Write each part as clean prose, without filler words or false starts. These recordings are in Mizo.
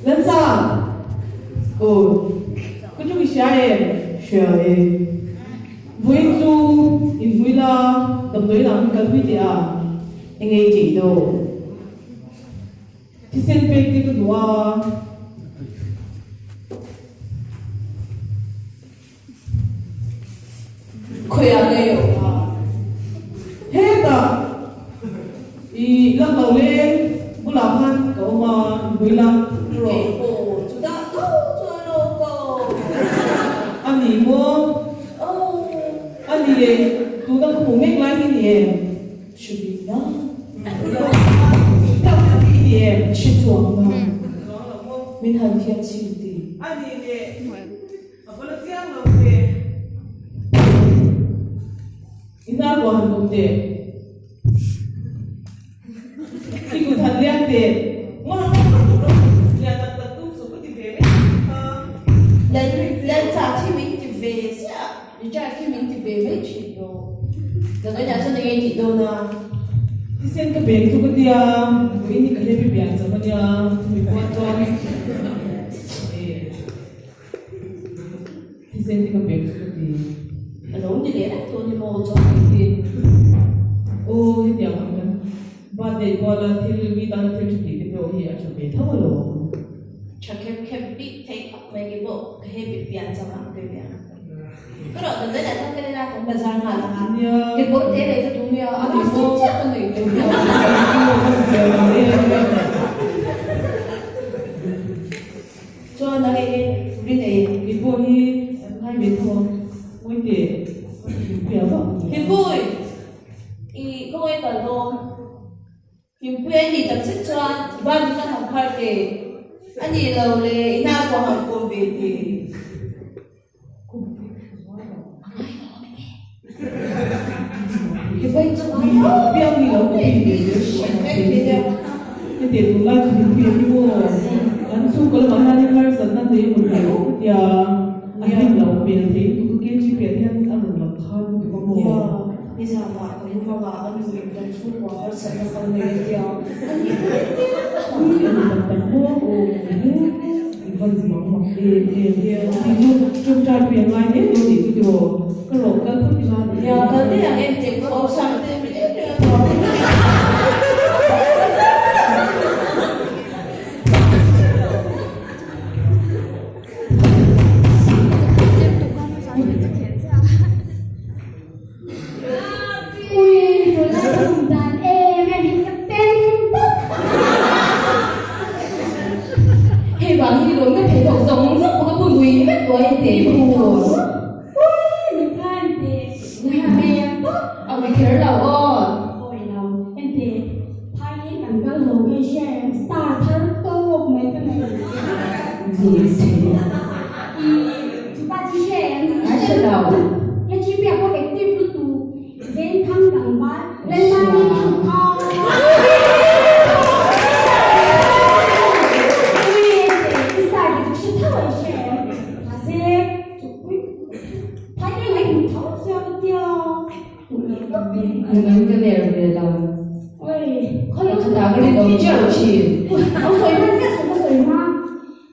Lalsang! Aw, ka chu i hria em? Hria e. Vawiin chu inhmui la, damdawi lam min kalpui teh a. Eng ei tih daw? Thisen pek te ka duh a. Khawiah nge i awm a? Hetah i lak lo leng bulah khan ka awm a, inpui la rawh. Kei pawh chutah tho chuan lo ka awm. A ni maw? Aw. A ni e, tuna ka hmuh mek lai hi ni em? Hribina. Tak tak hi ni em? Hre chuang lo. Min han hiat chhin ti. A ni le. A va la chiang lo che. I hnar buah han bawm teh. I kut han liak teh. Lian tak tak tum suh ka ti ve mai thin kha. Lal chah khi min ti ve chiah. Richard khi min ti ve mai thin lo. Dang ania chuan enge i tih dawn a? Thisen ka beng chu ka tia, vawiin hi ka happy pian cham ania, chumi pawh chuan. Thisen hi ka pek chu ka ti. A lo ni leh reng tawh ni maw chuan ka ti. Aw hetiang ang kan birthday kuala thil mi tana thil tha tih te pawh hi a tha ve tho alawm. Tha khep khep bik theih khawp mai ke pawh ka happy pian chang ang ve ve ang. Ka rawh dan daih ah chuan ka lela kan bazar nghal ang a. Kekawr te leh ka tum nia a last chiah chiah ka nei lo. Chuan a ngei ngei ri nei. Kei pawh hi an ngai ve tho ang. Ngawi teh, ka hlimpui a vak ni. Hlimpui! I khawngaih kal dawn. Hlimpui a nih tak zet chuan ban kan han phar teh. A nih lo le, i hna pawh han kawm ve teh. Nizanah ka lu hmangah a nu in kan chhungkua harsatna kan nei a tia, a nih ka ring ve reng a. I van mak mak em em tih chu ṭawngṭai pui a ngai hle dawn tih chu tiraw ka rawh kal phawt ila tih Nia kal daih ang em tih ka awm sang te min em reng a tawng. Ui, tunlai ka tum dan em em hi ka ten tawp. Hei vang hi lawm ka thei tawh zawng zawng pawh ka bun ui vek tawh a in teh pu. Ui, min khan teh. Ui hmel tawp. A ui kher lo aw. Awi lo, enteh, phaiin kan kal ho kha i hria em? Star thar tawk mai ka nei. I chupa chi hria em? A hre lo. HGP ah pawh active lutuk Venthang tlangval Lalmani Thangkha. Ui enteh, i star te chu hre tho a i hria em? Mahse, chukpui phai reng a i hmu tho sia ka tia. Hmuh loh tawp mai. Nang ka ner ve lo. Oi, khaw Ka ta ka rin awm chiah thin. Ka sawi hman ziah suh ka sawi hma.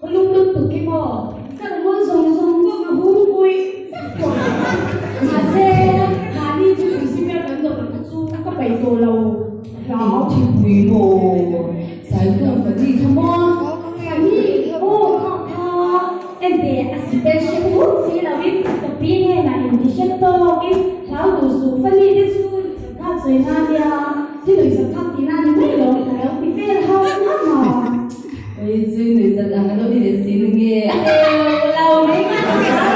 Ka lum lutuk hi maw? Ka rual zawng zawng pawh ka hung pui vek tawh. Mahse, mahni chu tui kan dawm ang kha chu ka peih tawh lo. Hlau. Thingpui maw? Saikhuang Fani kha maw? Fani, aw kha kha. Enteh, a sipel hre ut si loin ka pi hnenah inti hre tawkin hlau duh suh Fani te chu nuihsathlak sawi na nia, thi nuihsathlak tihna ni mai lo ka lo ti vel hau hau a. Oi chu nui zat ang a lo ni leh si nu nge? Eo lo mai ka ti a,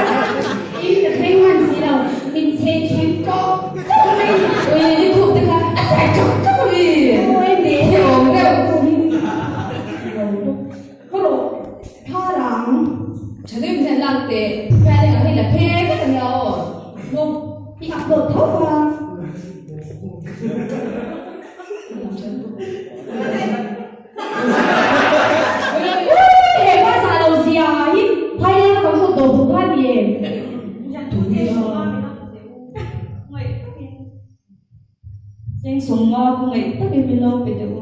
in ka thleng hman si lo, min chhe then tawk tawk mai ni. Oi i khup te kha a sai chawk chawk a mi? Oi ne. Chhe awm deuh. Ka rawh tha lang. Tha deuh hian lak teh, phai leh ang hei la phe vek a nia aw. Maw i upload tho va. He pa zah lo zia hi Thailand a kan hawt dawh duh kha a ni em? Cheng sawmnga khawngaih takin min lo pe teh u.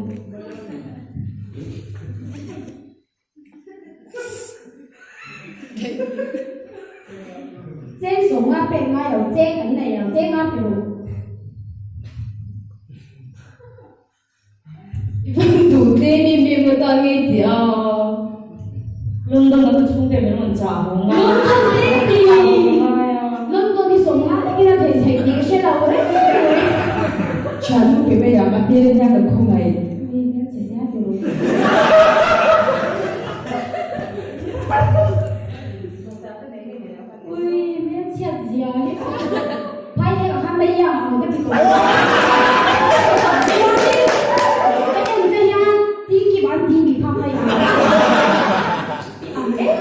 Cheng sawm nga pek ngai lo, cheng kan nei lo, cheng nga pe ru. I van duh tlem em em a tan ngei tih a. London a ka chhungte min rawn chah haw ngai. London te ti. London hi sawm nga takin a thei theih tih ka hre lo reng reng. Thiannu pe mai ang, a hmel en hian kan khawngaih. Mi hmel chhe sia ti ru. Ui, hmel chhiat zia hi. Phai leng ah khan mai ang ang ka ti tawh. Ka en che hian ti kip an ti mi kha phai ang. I ang em.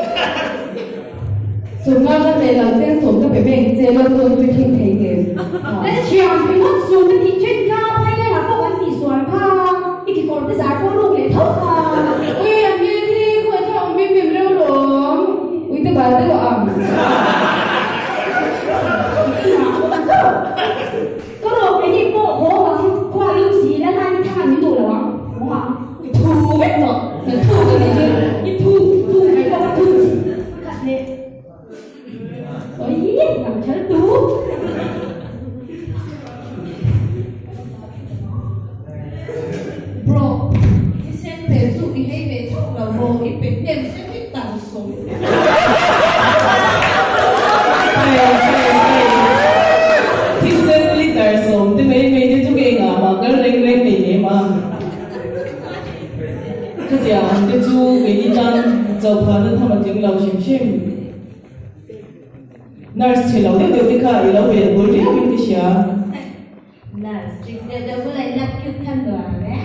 Sawmnga ka nei lo cheng sawm ka pe beng che lo tawn chu thleng thei ngem. Lal thiam ringawt chu ka tih then kha phai leng ah pawh an tih sual kha i kekawr te zar pawh ruk leh tho kha. Ui a hmel hi khawi thla awm bim bim reuh lawm. Ui te bal deuh ang. Ka rawh kei hi pawh haw ang khua lum si la nan i thang an min duh lo ang haw ang. I thu vek tawh ka thu ka nih hi. I thu thu kei pawh ka thu khat leh. Oi nang thal tu. Bro, i sen pe chu i hei ve chauh lo maw? I pe hnem se hi tar sawm. Thisen liter sawm te mai mai te chu kei ngah mah kal reng reng nei nem a. Chutiang ang te chu keini tan chauhphahna tham a tling lo hrim hrim. Nurse chhe lo deuh deuh te kha i lo bel bul riau in ka hria. Nurse chik deuh deuh bulah in lak cute khan nuam e.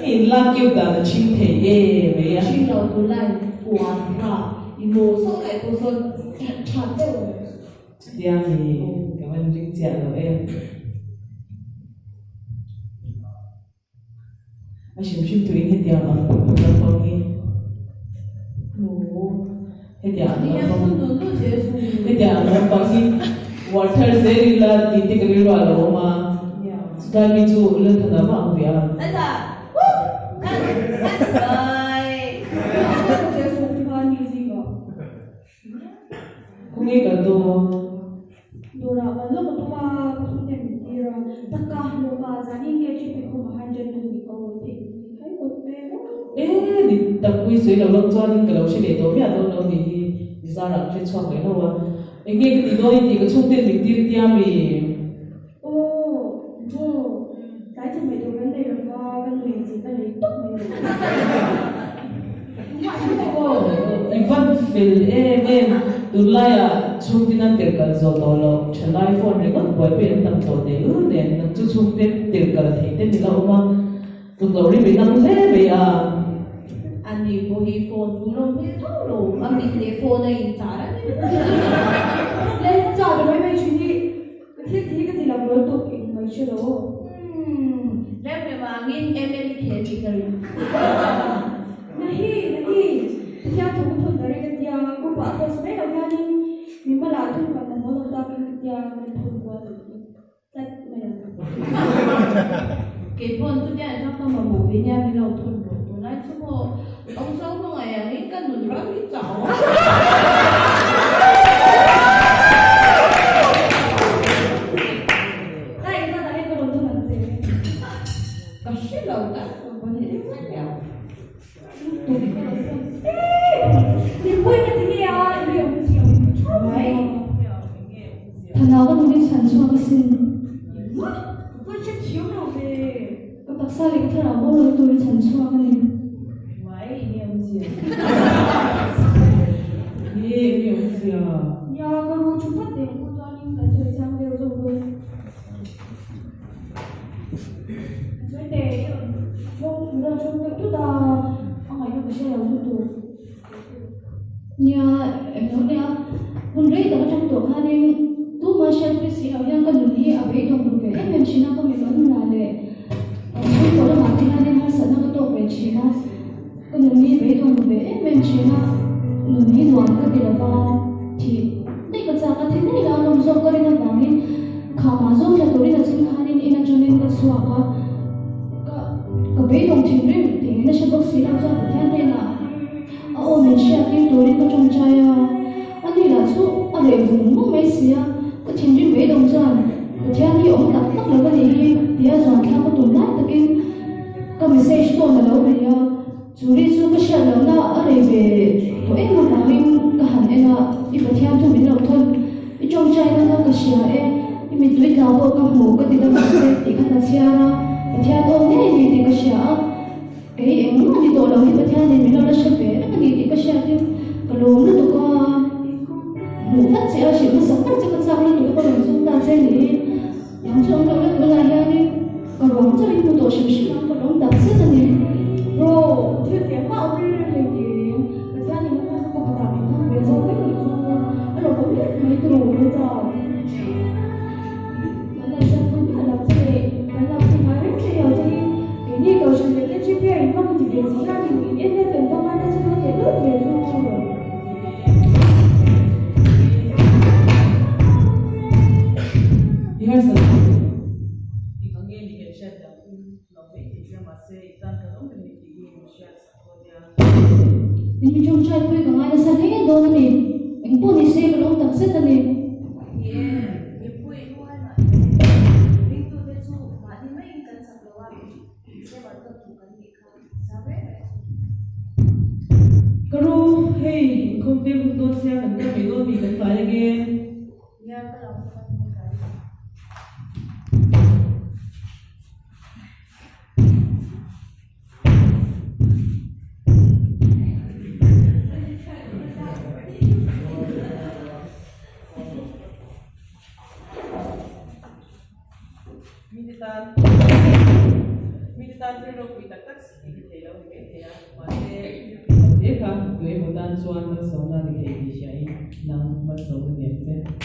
In lak cute dan a chhing thei e mai a. Chhing lo tur lai uan kha i maw sawk lai pawh sawn that deuh. Chutia mi ka van ring chiah lo e. A hrim hrim tuin hetiang ang naupang hi hetiang ang naupang hetiang ang naupang hi uar thar zel ila tih te ka rilru ah lo awm a, chutlai mi chu Lalthana vah ang ve a. Khawnge kal dawn? Dawrah kal lawk a tum a, ka chhungte min tir a, taka lawka zanin nge trip i khawm a hundred tu ni ka awi theih ni khai kawt ve rawh. E dik tak pui sawi lo lawk chuanin ka lo hre leh tawh miah dawn lo nih hi i zarah ka hre chhuak leh hlauh a, eng nge ka tih dawn i tih ka chhungte min tir tia mi? Aw, bro, tlai chu hmeh tur kan nei lo va, ka nu in chi ka lei tawp mai lo. I van fel em em, tunlaiah chhungtin an tirh kal zawh tawh loh, thalai phone ringawt buaipui an tam tawh teh lul nen, nang chu chhungte tirh kal thei te ni la awm a, tluk loh rim i dang hle mai a. Ani pawh hi phone chu lo hmel tho lo, a mit leh phone a inchar a ni. Le, chah ta mai mai thin hi. Ka thil tih hi ka ti lang lo tuk eng mai hre lo. Umm rem rem angin ML i khel tih ka ring. Nahi nahi Pathian thu ka thun ber i ka tia group ah post mai lo hianin mi hma lah thun kan mamawh lo takin ka tia kan thun kual tlat mai ang. Keipawn chutia an chuan ka mamawh ve nia min lo thun rawh tunlai chu maw Awmzo hmangaih angin ka nun ram hi chau a. Ka engzat ah hian ka rawn thun ang che. Ka hre lo tak company deuh mai nia. Nipui ka ti nge a, i awm chiang tha mai. Thanau ka nungin chhan chhuak asin. Engmah ka hre thiam lo ve. Ka taksa leh ka thlarau bo lo tur i chhan chhuak a ni. Mai i awmzia. Nge i awmzia. Nia, ka ru thu phawt teh ang chuanin kan sawi chiang deuh zawk dawn. Ka sawi teh, i rawn chhawng, i rawn chhawng deuh tut a, a ngaihna ka hre lo lutuk. Nia, englo nia, hun rei tak atang tawh khanin tuma hriatpui si loh hian ka nun hi a beidawng ru ve em em thin a, ka mimal nunah leh chhungkaw lamah te hianin harsatna ka tawk ve thin a, ka nun hi beidawng ru ve em em thin a, nun hi nuam ka ti lova, thih daih ka chak a, thi daih la a nawm zawk ka rin avangin khamah zawng thla turin a ching khanin in atangin ka chhuak a, ka ka beidawng thin reng tih ngei na hre bawk si lo chuan Pathian hnenah A aw min hriat a, chu ri chu ka hriat lohna a rei ve tawh em avangin ka han en a, i Pathian thu min lo thawn, i tawngtaina kha ka hria e, i mittui tla pawh ka hmu ka ti dam ang che tih kha ka chhiar a, Pathian aw ngei a ni tih ka hria a, kei engmah ni tawh lo hi Pathianin min lo la hre ve reng a ni tih ka hriatin ka lawm lutuk a, hmuh vat che a hrilh hmasak ber che ka chak lutuk a ka rawn zum ta che ni. Nang chu awm loh na tunah hianin ka ruang chauh in hmu tawh hrim hrim ang ka lawm tak zet a ni. Bro, thil tiang mah awm reng reng hlei tiin Pathian in a hmanna pakhatah min hmang ve zawk vek nih chu a lo awm reng mai tur aw le chau. Kan la hriat pui miah lo che leh kan lo hmu ngai reng thei lo che hi keini kohhran leh KGP a inhmang inti ve chi hianin in en let kan vang a nasa dawn teh lut ve chu. I harsat lo. I ka nge ni kan hriat dan hun lo mai tih hria mahse i tan kan awm reng ni tih hi min hriat sak dawn nia. In mi tawngtai pui ka ngai nasa hle dawn a ni. Eng pawh ni se ka lawm tak zet a ni. Ni e, mipui lungai mah ni se, ringtute chu mahni maiin kan chak lo a, Zema dawt duh kan nih kha zau reng reng chu. Ka ru, hei inkhawm te hun dawn sia kan kal mai dawn mi kan tlai ange. Nia ka lo hman hman kai. Mite tan mite tan thil ropui tak tak si hi thei lo ni mai thei a, mahse thil pui lo te kha tu emaw tan chuan malsawmna ni thei tih hriain nang malsawmna ni ang che.